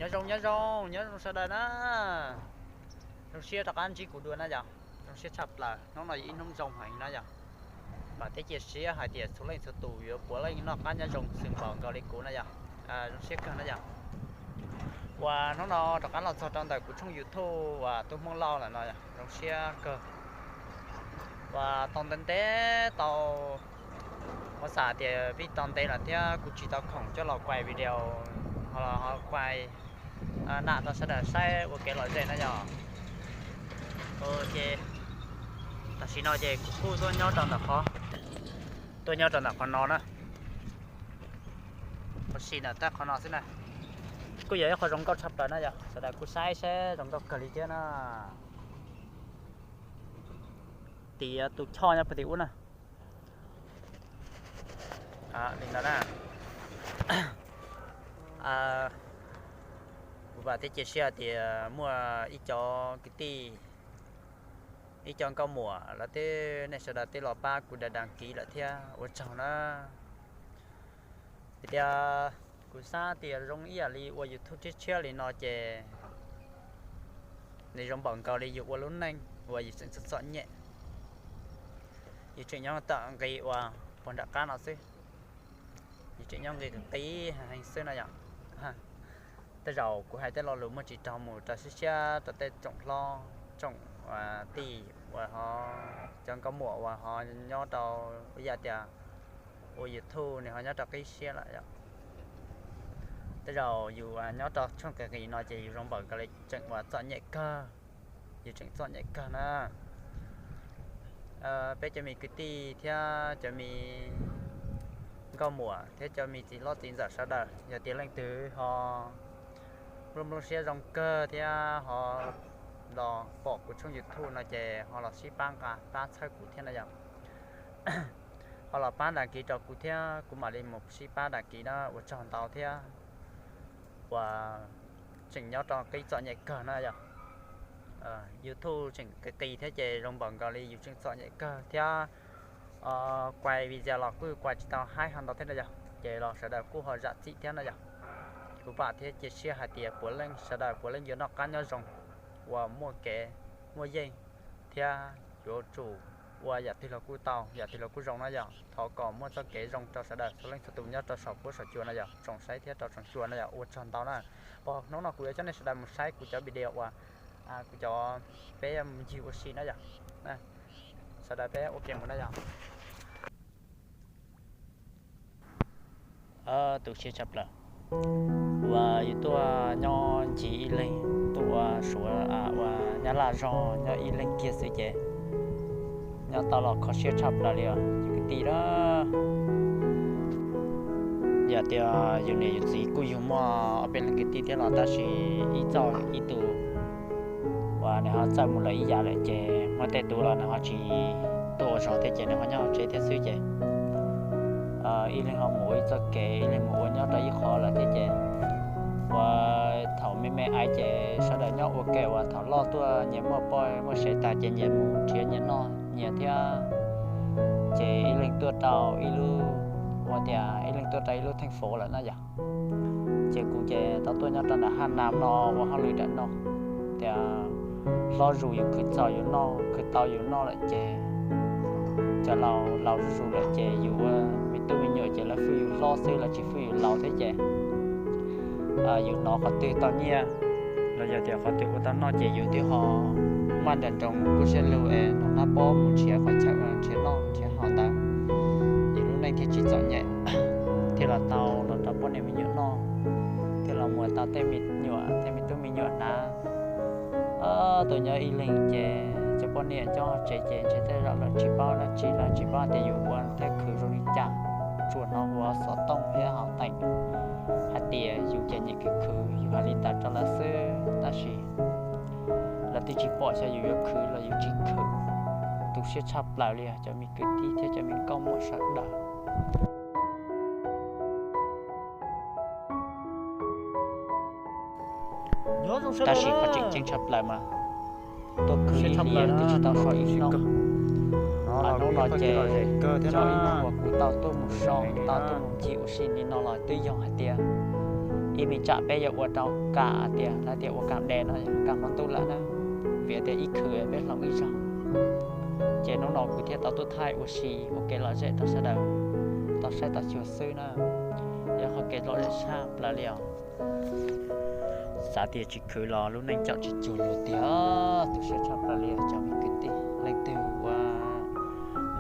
Nyob zoo, nyob zoo, nyob zoo sawv daws na. Zoo siab rov qab ntsib kuv dua na yom. Zoo siab tshaj plaws, hnub no yog ib hnub zoo heev na yom. Vam thiab cia siab hais tias txhua leej txhua tus yuav puav leej noj qab nyob zoo xwb npaum nkaus li kuv na yom. Zoo siab kawg na yom. Uas hnub no rov qab los txog rau ntawm kuv tshooj YouTube uas Tub Hmoob Lauj lawm no, zoo siab kawg. Uas tau ntev ntev tau, muab xav tias vij tau ntev lawm thiab kuv tsis tau khoom coj los kuaj video, ho los ho kuaj nam rau sawv daws saib ua kev lom zem na yom. Ces tam sim no ces kuv kuj tuaj nyob rau ntawm qhov, tuaj nyob rau ntawm qhov no na. Qhov si ntawm tab qhov no xwb na. Kuj yog ib qho zoo nkauj tshaj plaws na yom, sawv daws kuj saib saib zoo nkauj kawg li thiab na. Tias tus choj nyob puag tim ub na. Li ntawd na. Kuv vam thiab cia siab tias muaj ib co kwv tij, ib co nkauj muam lawv twb, nej sawv daws twb los pab kuv da das kiv lawm thiab ua tsaug na. Vim tias kuv xav tias zoo ib yam li ua YouTube tshiab tshiab li no ces nws zoo npaum nkaus li yus ua lub neej uas yus tseem txom txom nyem, yus tseem nyob tom nqi uas puag nram qab no xwb, yus tseem nyob nqi qis qis heev xwb na yom. Tej zaum kuv hais tej lo lus muaj tsis raug mus rau siab siab rau tej tsoom hlob tsoom tij uas ho, cov nkauj muam uas ho nyob rau ib yam tias ua YouTube nws ho nyob rau qib siab lawm yom. Tej zaum yus nyob rau tshooj qis qis no ces yus zoo npaum nkaus li tseem uas txom nyem kawg, yus tseem txom nyem kawg na. Peb cov me kwv tij thiab cov me nkauj muam thiab cov me txiv hlob txiv ntxawm sawv daws, yog tias leej twg ho nplooj nplooj siab zoo kawg thiab ho los pom kuv tshooj YouTube no ces ho los sib pab nqa pab txhawb kuv thiab na yom. Ho los pab das kiv rau kuv thiab kuv mam li mus sib pab das kiv na, ua tsaug ntau thiab. Uas tseem nyob rau qib txom nyem kawg na yom. YouTube tseem qis qis thiab ces zoo npaum nkaus li yus tseem txom nyem kawg thiab. Kuaj video los kuj kuaj tsis tau haib ho ntau thiab na yom, ces los sawv daws kuj ho zam txim thiab na yom. Kuv vam thiab cia siab hais tias puav leej sawv daws puav leej yuav noj qab nyob zoo, uas muaj kev muaj yeej thiab yuav tsum ua yam twg los kuj tau, yam twg los kuj zoo na yom. Thov kom muaj txoj kev zoo rau sawv daws txhua leej txhua tus nyob rau saum huab saum cua na yom, tsoom saib thiab rau tsoom xyuas na yom, ua tsaug ntau na. Pom hnub no kuv yuav coj nej sawv daws mus saib kuv cov video uas kuv cov, peb mus ncig ua si na yom. Sawv daws peb ua ke mus na yom. Tu siab tshaj plaws uas yus tuaj nyob ncig ib leeg tuaj ua Suav ua Nyab Laj zog nyob ib leeg kiag xwb ces nyob tau los kho siab tshaj plaws li os cov kwv tij na. Yog tias yus niam yus txiv kuj yug muaj ob peb leeg kwv tij thiab los tab sis ib txoj ib tus uas nws ho txawj mus lawm ib yam lawm ces muaj tej tus los nws ho tsis tuaj ua zog thiab ces nws ho nyob hauv tsev thiab xwb ces ib leeg ho mus ua ib txoj kev, ib leeg mus ua nyob rau ib qho lawm thiab ces uas thaum me me ais ces sawv daws nyob ua ke uas thaum loj tuaj nyias muaj poj muaj sev tas ces nyias mus nrhiav nyias noj nyias thiab ces ib leeg tuaj rau ib lub, ua tias ib leeg tuaj rau ib lub theej fov lawm na yom. Ces kuv ces tau tuaj nyob rau nram Haj Nam no ua hauj lwm nram no, tias hlob zus yus khwv txaus yus noj, khwv tau yus noj lawm ces cov laus laus zuj zus lawm ces yus ua me tub me nyuam ces lawv fwj yus hlob xwb, lawv tsis fwj yus laus thiab ces yus hnov qhov twg tau nyiaj los yog tias qhov twg ua tau noj ces yus twb ho maj nroos nroos kuj siab lug es hnov qab pob mus nrhiav qhov chaw nrhiav noj nrhiav haus ntawd, yus lub neej thiaj tsis txom nyem, thiaj los tau los rau poj niam me nyuam noj, thiaj los muas tau tej me nyuam tej me tub me nyuam hnav. Tuaj nyob ib leeg ces cov poj niam coj tsev ces ntshe tej zaum lawv tsis paub dab tsi, lawv tsis paub tias yus ua thiab khwv zoo li cas, tsuas hnov ua xov tooj thiab hauv teem hais tias yus ces nyiam khwv khwv, yus hais li ntawd rau lawv xwb tab sis lawv twb tsis pom xyov yus yuav khwv los yus tsis khwv. Tu siab tshaj plaws li os cov me kwv tij thiab cov me nkauj muam sawv daws. Tab sis qhov tseem ceeb tshaj plaws mas tuaj khwv ib hlis twb tsis tau so ib hnub. Hnub no ces yog ib hnub uas kuv tau tuaj mus so, tau tuaj mus ncig ua si li no los twb yog hais tias Ib me tsam peb yuav ua rau kam tias lawv tias ua kam de no, kam hmo ntuj lawm na, vim tias ib khwv peb hloov ib zaug. Ces hnub no kuv thiaj tau tuaj thaij ua si ua kev lom zem rau sawv daws tau saib tau xyuas xwb na. Yog qhov kev lom zem tshaj plaws li os. Xav tias tsis khwv los lub neej caum tsis cuag luag tiag. Tu siab tshaj plaws li os cov me kwv tij. Leej twg ua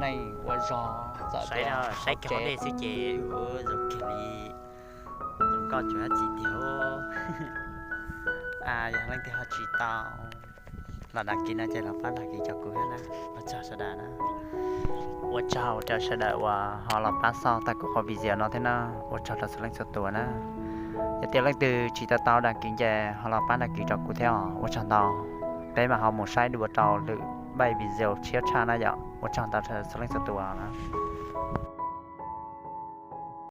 neej ua zog txawm tias saib qhov dej xwb ces ua zoo kawg li. Zoo nkauj tsuas yog txiv tiag. Yog leej twg ho tsis tau los đăng ký no ces los pab đăng ký rau kuv thiab na. Ua tsaug sawv daws na. Ua tsaug rau sawv daws uas ho los pab xauj tag kuv qhov video no thiab na. Ua tsaug rau txhua leej txhua tus na. Yog tias leej twg tsis tau tau đăng ký ces ho los pab đăng ký rau kuv thiab os. Ua tsaug ntau. Peb mam ho mus saib dua rau lwm npaj video tshiab tshaj na yom. Ua tsaug ntau rau txhua leej txhua tus na.